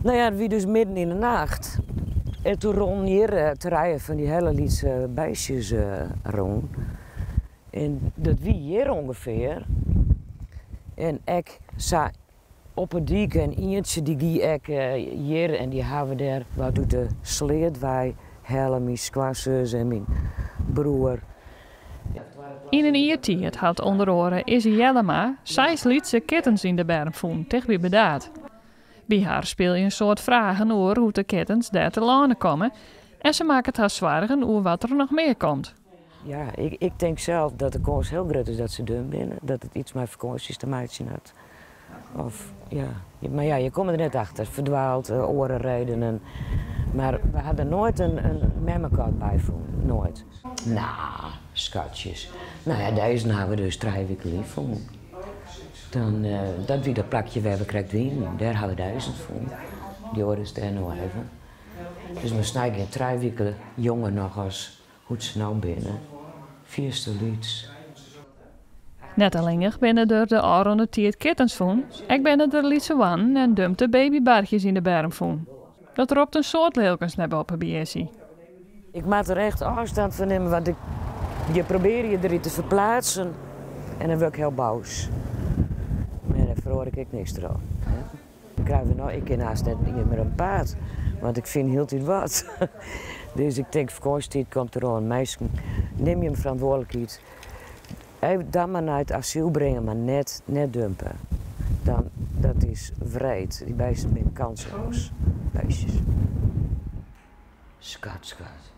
No ja, it wie dus midden yn de nacht. En toen rûnen hjir trije fan dy hiele lytse beestjes rûn. En dat wie hjir ûngefear. En ek sa op 'e dyk en ientsje dy gie ek hjir en dy hawwe dêr wat út de sleat wei helle, myn skoansus en myn broer. Yn in jier tiid hat ûnder oare Izzy Jellema seis lytse kittens yn de berm fûn tichtby Burdaard. By har spylje in soad fragen oer hoe't de kittens dêr telâne komme en se makket har soargen oer wat der noch mear komt. Ja, ik tink sels dat de kâns hiel grut is dat se dumpt binne, dat it yts mei fakânsjes te meitsjen hat. Of ja, mar ja, je komme der net achter. Ferdwaald, oare redenen. Mar we ha der noait in memmekat by fûn, noait. No, skatsjes. No ja, dizze ha we dus trije wike lyn fûn. Dan, dat wie dat plakje wêr't we krekt wienen. Dêr ha we dizze fûn. Dy oare is dêr no even. Dus mei snij gean trije wike jonger noch as hoe't se no binne. Fierste lyts. Net allinnich binne der de ôfrûne tiid kittens fûn, ek binne der lytse hoannen en dumpte babybarchjes yn de berm fûn. Dat ropt in soad lilkens nei boppe by Issy. Ik moat der echt ôfstân fan nimme, want ik, je probearje je deryn te ferpleatsen en dan wurd ik hiel boas. Mar dêr feroar ik ek niks troch. Ik krij no, ik kin hast net mear op paad, want ik fyn hieltyd wat. Dus ik tink, fakânsjetiid komt deroan. Minsken, nim jim ferantwurdlikheid. Even dan mar nei it asyl bringe, mar net, net dumpe. Dan, dat is wreed. Dy bisten binne kansleas. Beestjes. Skat, skat.